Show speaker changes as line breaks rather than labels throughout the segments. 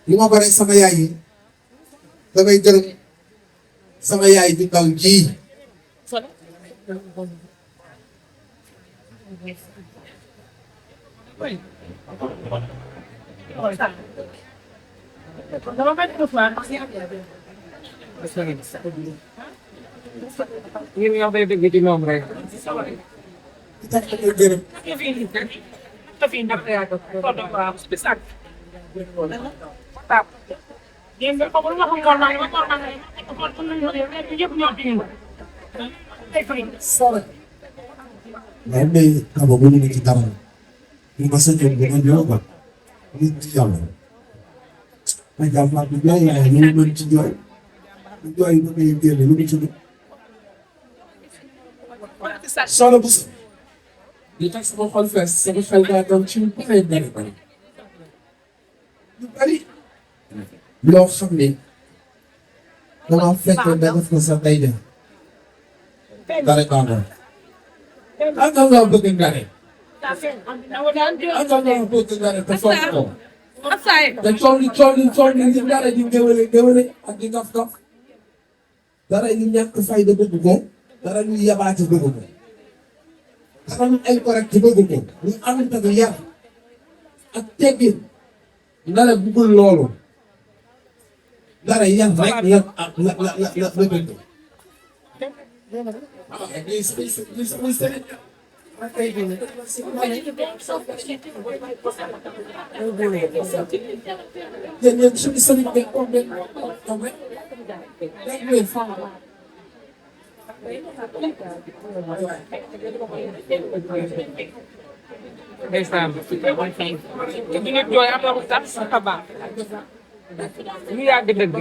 li ma bare sama yaay yi damay gërëm sama yaay ju ndaw ji
Yun nga ba yung bigyan mo rek?
tax damay gërëm mais mais kaba bu ñu ne ci dara ñu ma sañoon bu ma ñëw ba ñu ci yàlla ma jàmbaar bi jooy yaay ñu mën ci jooy ñu jooy ba ngay génne lu mu ci dugg solo bu sa li tax sama xol fees sama xel daa doon ci lu bari bari bari lu bari loo xam ne dama fekk nga def ko sa day dem dara baaxoon ak nga bëgg nga ne ak nga bëgg nga ne te foog ko te cool li dara di ngéwale ak di gaf gaf dara ñu ñàkk fayda bëgg ko dara ñu yabaate bëgg ko dara ñu incorrect bëgg ko ñu amante ko yar ak teggin dara bëggul loolu dara yar rek yar ak la bëgg ko yéen suñu sëriñ bi
Ndeysaan. Ñu nit jooy am na ko sax sa baax. Ñu yàgg dëgg.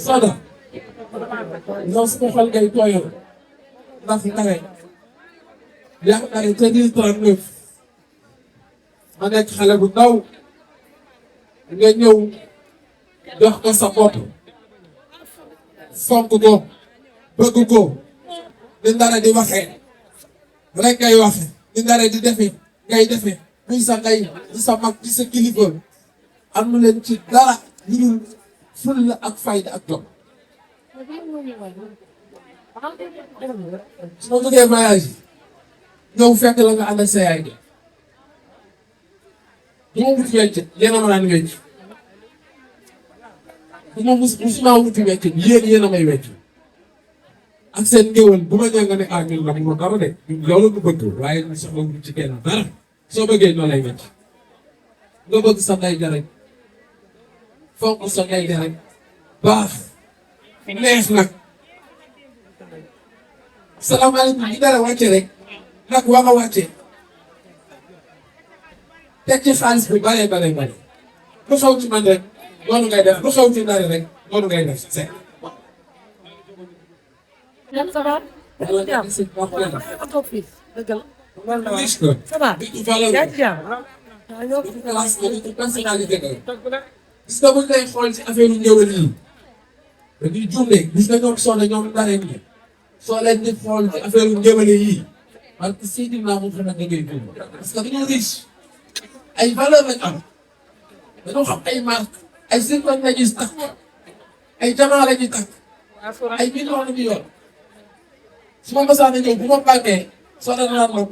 Sada yow sama xol ngay tooyal ndax ndare yaa ndare te 2039 ma nekk xale bu ndaw nga ñëw jox ko sa bopp fonk ko bëgg ko di ndare di waxee rek ngay waxe di ndare di defe ngay defe muy sa ndey di sa mag di sa kilifa am na leen ci dara lu dul fulla ak fayda ak jom su ma bëggee voyage ñëw fekk la nga ànd ak sa yaay de du ma wuti wecc yéen a ma naan wecc du ma musuma wuti wecc yéen a may wecc ak seen ngéwal bu ma ñëw nga ne ah ñun nag mu dara de loolu du bëgg waaye ñu soxla wuti ci kenn dara soo bëggee noonu lay wecc nga bëgg sa ndey ja rek fonk sa ndey ja rek baax neex nag salaamaaleykum bi dara wàcce rek nag waa nga wàcce teg ci xaalis bi bare lu xew ci man rek noonu ngay def lu xew ci ndari rek noonu ngay def c'est gis nga buñ lay xool ci affaire yu ñëwal yi dañuy jumle gis nga ñoom soxna ñoom daree ñi soo leen di xool ci affaire yu ñëwale yii parce que si dinaa moom xanaa da ngay dund parce que dañoo riche ay valeur lañ am dañoo xam ay marque ay zircon la ñuy takk ay jamaa la ñuy takk ay millions la ñuy yor su ma mësaan a ñëw bu ma bàggee soo leen naan moom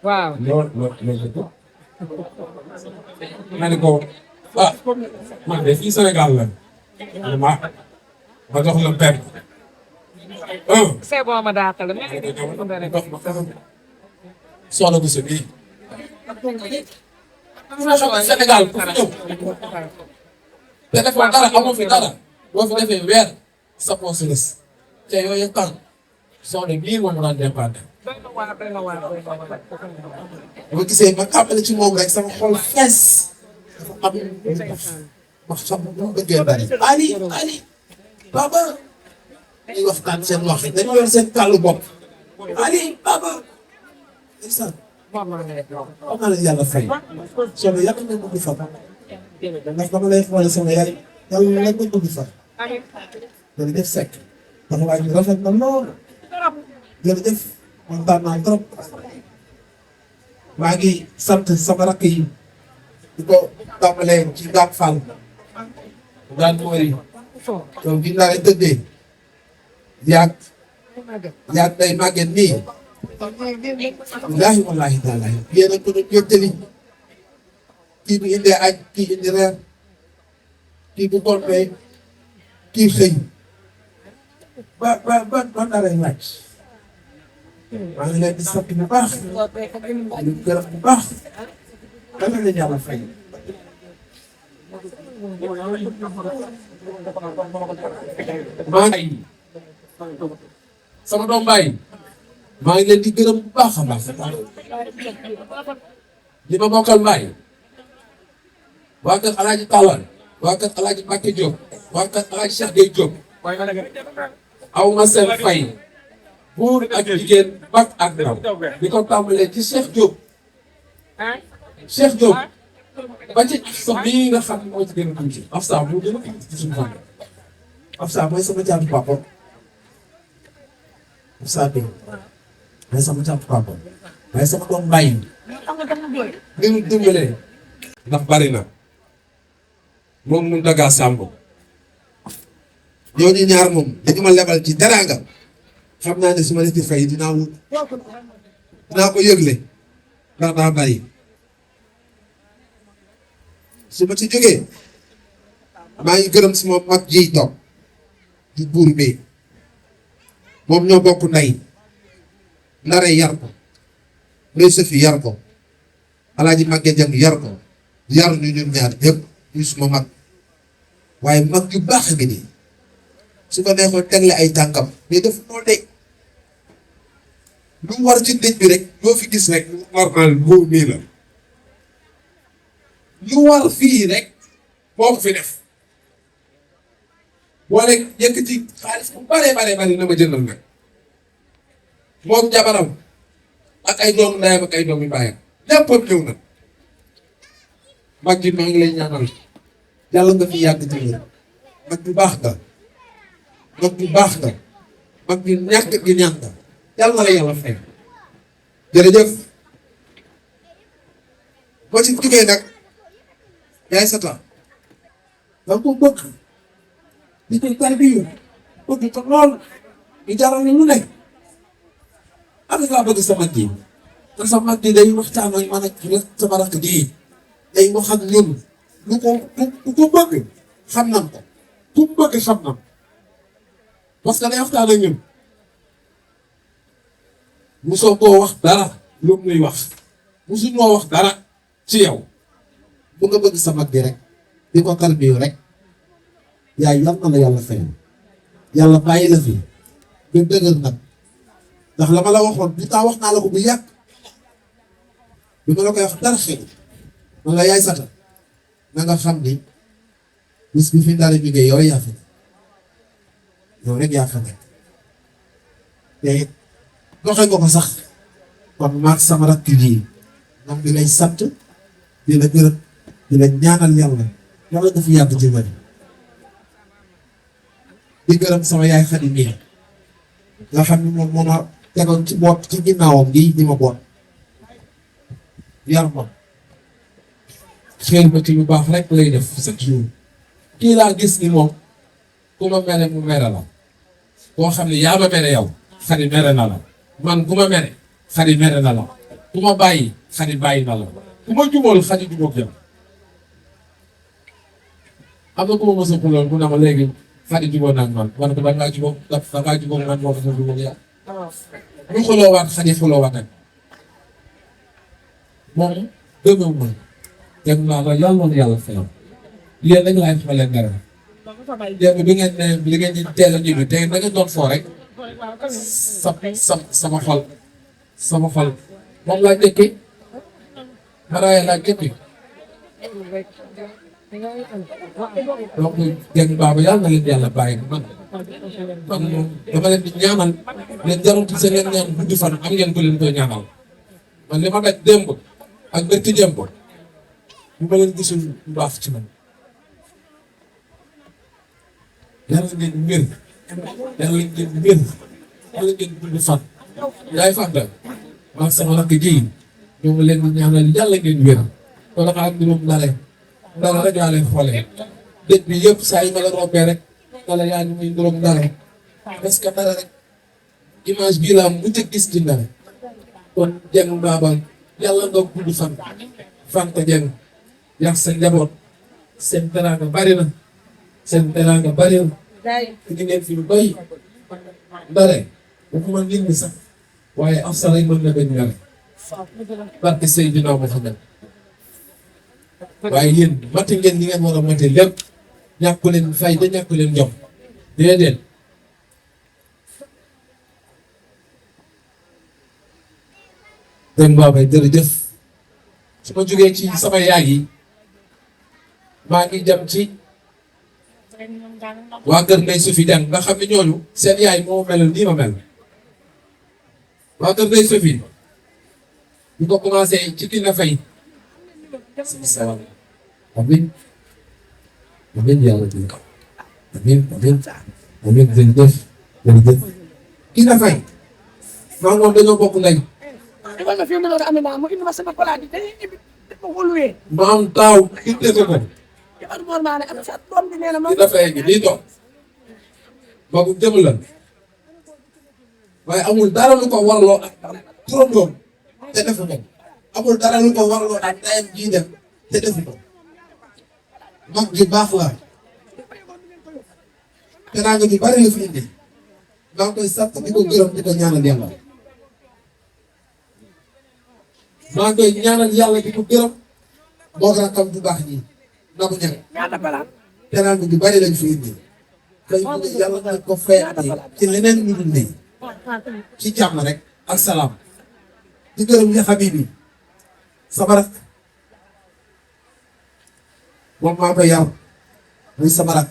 Waaw.
loolu ma ne ko ah man de fii Sénégal la ma jox la benn
C'est bon ma daatal.
soxna bu bii Sénégal ku fi ñëw te defoo dara amoo fi dara boo fi defee weer sa poche des te yooyu temps soxna bii moom daan dépendre bu gisee ma kàppale ci moom rek sama xol fees dafa am ma xam bu bëggee bari Ali Baba dañuy waxtaan seen wax dañu yor seen kàllu bopp Ali Baba ndeysaan xam naa la yàlla fay solo yàlla na bëgg fa ndax dama lay xoole sama yaay yàlla na bëgg fa jërëjëf Seck ndax waa ji rafet na lool jërëjëf kontaan naa trop maa ngi sant sama rakk yi di ko tàmbalee ci Ngane Fall Ngane Mori donc gi naa leen tëddee yaag day màgget nii wallaahi wallaahi taala yéen a ko doon jottali kii bu indee añ kii indi reer kii bu gontee kii xëy ba naree wàcc maa ngi leen di sant bu baax di gërëm bu baax dana leen yàlla fay maa ngi sama doom baay maa ngi leen di gërëm bu baax a baax li ma bokkal mbaay waa kër Alaaji Tawal waa kër Alaaji Mbacke Diop waa kër Alaaji Cheikh Gueye Diop aw ma seen fay góor ak jigéen mag ak ndaw di ko tàmbalee ci Cheikh Diop ba ci sax bii nga xam ne moo ci gën a tuuti Afsa moo gën a tuuti ci suñu famille Afsa mooy sama caatu papa Afsa bi mooy sama caatu papa mooy sama doom bàyyi gënu dimbalee ndax bari na moom mu dagaa sàmb ñooñu ñaar moom dañu ma lebal ci teraanga xam naa ne su ma leen di fay dinaa ko yëgle ndax daa bari su ma ci jógee maa ngi gërëm suma mag jiy toog di buur bi moom ñoo bokk ndey ndare yar ko ndey sëfi yar ko alaaji magge jang yar ko yar ñu ñun ñaar ñëpp ñu suma mag waaye mag yu baax ngi nii su ko neexoon tegle ay tànkam mais def noo de lu war ci dëj bi rek loo fi gis rek lu normal boobu nii la lu war fii rek moo ko fi def boole yëkkati xaalis bu bare na ma jëndal nag moom jabaram ak ay doomu ndeyam ak ay doomu baayam ñëppam ñëw na mag ji maa ngi lay ñaanal yàlla nga fi yàgg ci wér mag bu baax nga mag bu baax nga mag bi ñàkk gi ñaan nga yàlla na la yàlla fay jërëjëf boo ci jógee nag yaay sata danga ko bëgg di koy tarbiyu bëgg ko lool di jaral ni lu nekk am nga bëgg sa mag yi te sa mag yi day waxtaan ak man ak sama rakk ji day wax ak ñun lu ko bëgg xam nan ko ku bëgg xam nan parce que day waxtaan ak ñun musoo koo wax dara lu muy wax musu ñoo wax dara ci yow bu nga bëgg sa mag bi rek di ko tarbiyu rek yaay yal na la yàlla fay yàlla bàyyi la fi ba dëgër nag ndax la ma la waxoon bu taa wax naa la ko bu yàgg bi ma la koy wax dara xëy man la yaay sata na nga xam ni bis bi fi dara jógee yow yaa fi yow rek yaa fa nekk te doxe nga ko sax kon maag sama rakk ji moom di lay sant di la gërëm di la ñaanal yàlla yàlla dafa yàgg ci wér di gërëm sama yaay Xadi mii nga xam ne moom moo ma tegoon ci boot ci ginnaawam gi di ma boot yar ma xëy ma ci lu baax rek lay def chaque jour kii laa gis ni moom ku ma mere mu mere la koo xam ne yaa ma mere yow Xadi mere na la man ku ma mere Xadi mere na la ku ma bàyyi Xadi bàyyi na la ku ma jubóol Xadi jubóog yow am na ku ma mos a xuloon mu ne ma léegi Xadi jubóo nag man man ko da ngaa jubóog da ngaa jubóog man moo ko sa jubóog yaa ñu xuloowaat Xadi xuloowaat nag moom dëgëw ma teg naa la yàlla na yàlla fayal yéen rek laay xamal dara yéen bi ngeen ne li ngeen di teel a ñibbi te da ngeen doon foo rek sama xol moom laa njëkki maraaya laa njëkki donc yéen baaba yàlla na leen yàlla bàyyi man moom dama leen di ñaanal leen jarul ci seen leen ñaan guddi fan am ngeen ko leen koy ñaanal man li ma daj démb ak bërki démb bu ma leen gisul bu baax ci man yàlla ngeen wér yàlla ngeen wér yàlla ngeen guddi fan yaay fànta man sama rakk ji ñoo ngi leen di ñaanal yàlla ngeen wér wala nga am mbirum dara rek laa leen xoolee dëj bi yëpp saa yi ma la rombee rek dara yaa ngi muy mbirum dara parce que dara rek image bii laa mu njëkk gis ci dara kon Dieng Baaba yàlla nga gudd fan ko Dieng yàq sa njaboot seen teraanga bari na seen teraanga bari na di ngeen fi lu doy dara waxuma nit ñi sax waaye af sa rek mën na dañ ngale barke Seydina Muhammad waaye yéen mate ngeen ñi ngeen war a mate lépp ñàkku leen fay da ñàkku leen jom déedéet Dieng Baaba jërëjëf su ma jógee ci sama yaay yi maa ngi jëm ci waa kër Ndeye Sophie Dieng nga xam ne ñooñu seen yaay moo melal nii ma mel waa kër Ndeye Sophie ñu ko commencé ci Kine Faye salaam amiin amiin yàlla dina ko amiin jërëjëf Kine Faye maa moom dañoo bokk ndey ma am taaw indi ko Kine Faye gi lii toog boobu jëm la waaye amul dara lu ko warloo ak turandoom te defu ko amul dara lu ko warloo ak ndeyam jii dem te defu ko mag ji baax la te naa nga ñu bari la fi indi maa ngi koy sant di ko gërëm di ko ñaanal yàlla maa ngi koy ñaanal yàlla di ko gërëm moo rakkam bu baax ñi na ko ñaan te naa nga ñu bari lañ fi indi tey bu yàlla na ko fayati ci leneen ñu dul nii ci jàmm rek ak salaam di gërëm li Habibi sama rak moom maa ko yar muy sama rak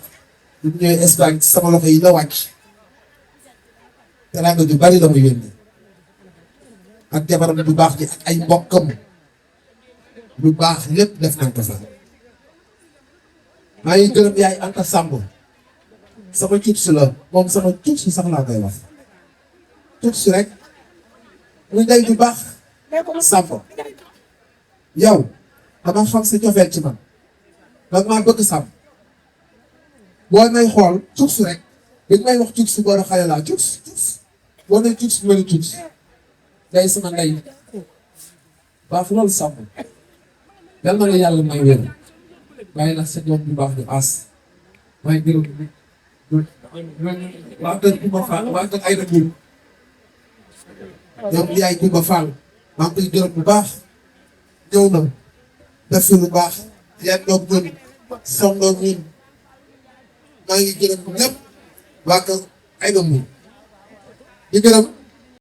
bu ñëwee Espagne sama loxo yi la wàcc teraanga ju bari la mu yónni ak jabaram bu baax ji ak ay mbokkam lu baax lépp def nañ ko fa maa ngi gërëm yaay Anta Samb sama cuut la moom sama cuut si sax laa koy wax cuut si rek muy ndey ju baax Samb yow dama xam sa cofeel ci man danga maa bëgg Samb boo may xool cuut si rek dañ may wax cuut si boo xale laa cuut boo nee cuut si mel ni cuut day sama ndey baax loolu Samb yal na la yàlla may wér waaye nag sa doom bu baax du aas may gërëm waa kër Kumba Fall waa kër Ayda Mbour ñoom yaay Kumba Fall maa ngi koy gërëm bu baax ñëw na def fi lu baax yan doog ñun sondoog ñun maa ngi gërëm ñëpp waa kër Ayda Mbour di gërëm